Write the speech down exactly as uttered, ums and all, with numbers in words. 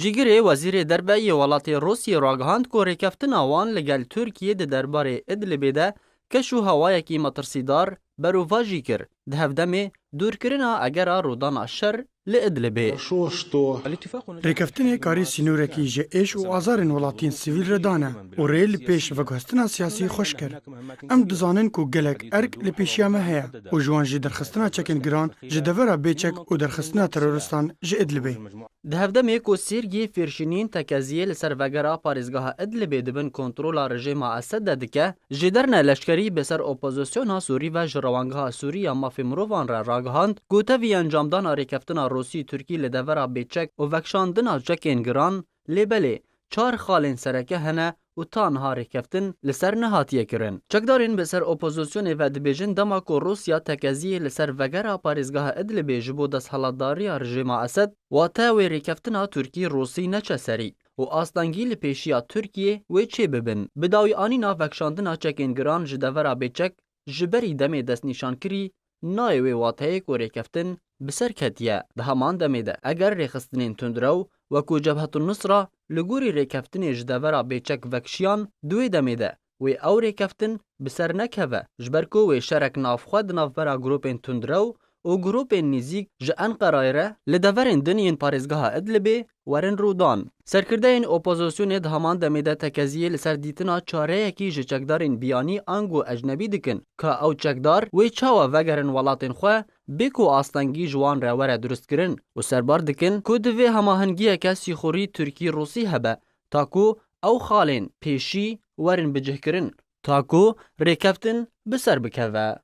Cîgirê Wezîrê Derve yê welatê Rûsiyê ragihand ku rêkeftina wan li gel Tirkiyê di derbarê Idlibê de keş û hewayekî metirsîdar berovajî kir, di hevdemê dûrkirina egera rûdana şer li Idlibê. Rêkeftinê karî sînorekî ji êş û azarên welatiyên sivîl re dane û rê li pêş veguhestina siyasî xweş kir. Em dizanin ku gelek erk li pêşiya me heye û ji wan jî derxistina çekên giran ji devera bêçek û derxistina teroristan ji Idlibê. Di hevdemê ku Sêrgî Fêrşînîn tekeziyê li ser vegera parêzgeha Idlibê di bin kontrola rejêma Esed de dike, ji derne leşkerî bi ser opozisyona Sûrî ve ji Rewangeha Sûrî ya Mafê Mirovan re ragihand ku tevî encamdana rêkeftina Rûsî-Tirkî li devera bêçek û vekşandina çekên giran, lê belê çar xalên sereke hene û ta niha rêkeftin li ser nehatiye kirin. Çekdarên bi ser opozisyonê ve dibêjin dema ku Rûsya tekeziyê li ser vegera parêzgeha Idlibê ji bo desthilatdariya rejêma Esed, wate wê rêkeftina Tirkî-Rûsî neçe serî û astengî li pêşiya Tirkiyê wê çêbibin. Bi dawîanîna vekşandina çekên giran ji devera bêçek ji berî demê destnîşankirî nayê wê wateyê ku rêkeftin bi ser ketiye. Di heman demê de eger rêxistinên tundrew wekû Cebhetun Nusra li gorî rêkeftinê ji devera bêçek vekşiyan, di wê demê de wê ew rêkeftin bi ser nekeve, ji ber ku wê şerek navxwe di navbera grûpên tundrew û grûpên nêzîk ji Enqerayê re li deverên din yên parêzgeha Idlibê werin rûdan. Serkirdeyên opozisyonê di heman demê de tekeziyê li ser dîtina çareyekî ji çekdarên biyanî ango ecnebî dikin, ka ew çekdar wê çawa vegerin welatên xwe, bê ku astengî ji wan re were durustkirin û serbar dikin ku divê hemahengiyeke sîxurî Tirkî-Rûsî hebe, ta ku ew xalên pêşî werin bicihkirin, ta ku rêkeftin bi ser bikeve.